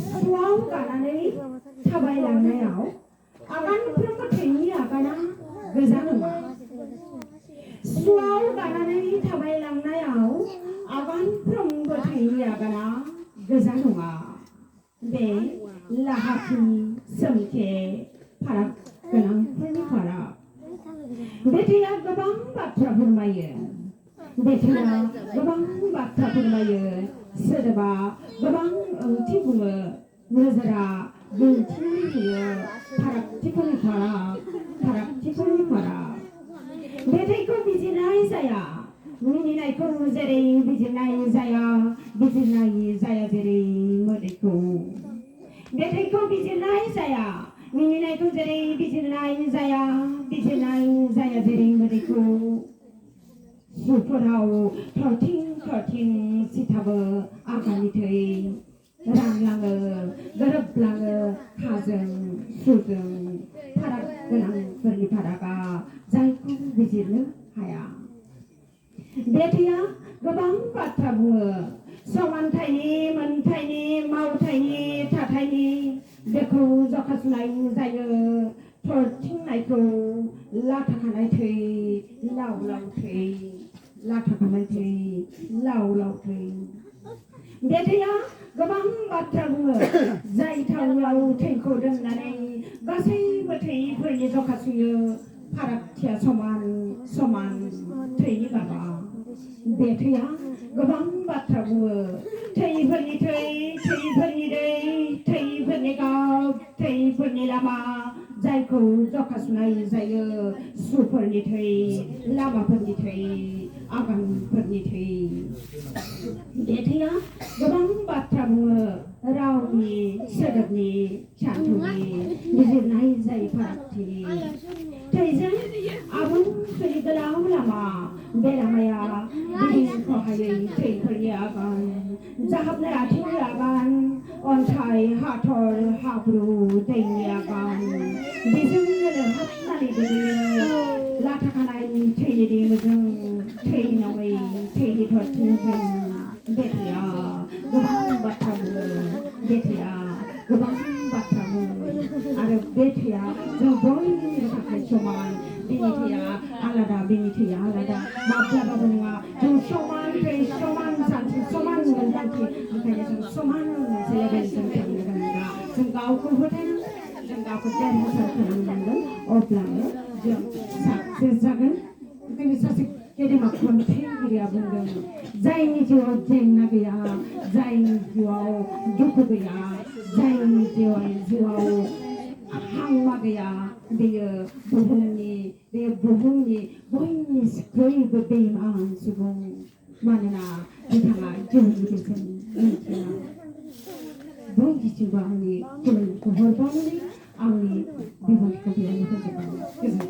सुआव गानानै थाबायलांनायाव आगानफ्रोमबो थैनि आगाना गोजा नङा। सुआव गानानै थाबायलांनायाव आगानफ्रोमबो थैनि आगाना गोजा नङा। बे लाहाथि सोमखे फाराग गोनांफोरनि फाराग। बे थैया गोबां बाथ्रा फोरमायो। बे थैया गोबां बाथ्रा फोरमायो। सोदोबा गोबां ओंथि बुङो। नोजोरा दिन्थि होयो फारागथिफोरनि फाराग। बे थैखौ बिजिरनाय जाया। मिनिनायखौ जेरै बिजिरनाय जाया जेरै मोदैखौ। बे थैखौ बिजिरनाय जाया। मिनिनायखौ जेरै बिजिरनाय जाया जेरै मोदैखौ। सुफोराव थरथिं सिथाबो आगाननि थै। रानलाङो गोरोबलाङो खाजों सुजों। फाराग गोनांफोरनि फारागा जायखौ बिजिरनो हाया। बे थैया गोबां बाथ्रा बुङो। समानथायनि मोनथायनि मावथायनि थाथायनि। बेखौ जखा सुनाय जायो। थरथिंनायखौ लाथाखानाय थै लाव थै। बे थैया गोबां बाथ्रा बुङो। जाय थावयाव थैखौ दोननानै गासैबो थैफोरनि जखा सुयो। फारागथिया समान थैनि गाबा। बे थैया गोबां बाथ्रा बुङो। थैफोरनि थै थैफोरनि दै थैफोरनि गाब थैफोरनि लामा। जायखौ जखा सुनाय जायो। सुफोरनि थै लामाफोरनि थै आगानफोरनि थै। बे थैया गोबां बाथ्रा बुङो। रावनि सोदोबनि सानथौनि बिजिरनाय जायो फारागथिनि। थैजों आबुं थैनि गोलाव लामा। बे लामाया गिदिंख'हायै थैफोरनि आगान। जाहाबनाय आथिंनि आगान। अन्थाइ हाथर हाब्रु दैनि आगान। बेजों लोहाबनानै गोग्लैयो लाथाखानाय थैनि दिङोजों। थैनि नङै थैनि थरथिंजों। बे थैया गोबां बाथ्रा बुङो। बे थैया गोबां बाथ्रा बुङो। आरो बे थैया जों बयनिबो थाखाय समान। बिनि थैया आलादा माब्लाबाबो नङा। जों समान थै समान सानस्रि समान मोनदांथि। ओंखायनो जों समान मोनसे लेभेलजों थांनो गोनांब्ला जों गावखौ फोथायनांगोन। जों गावखौ देरहासार खालामनांगोन। अब्लानो जों साक्सेस जागोन। ओंखायनो सासे गेदेमा खन्थाइगिरिया बुंदों जायनि जिउआव जेंना गैया जायनि जिउआव दुखु गैया जायनि जिउआव हांमा गैया बेयो बुहुमनि बयनिख्रुइबो बेइमान सुबुं। मानोना बिथाङा जिउनि बेसेन मिथिया। बयनिसिमबो आंनि खुलुमनायखौ हरबावनानै आंनि बिबुंथिखौ बेयावनो फोजोबबाय। गोजोन्थों।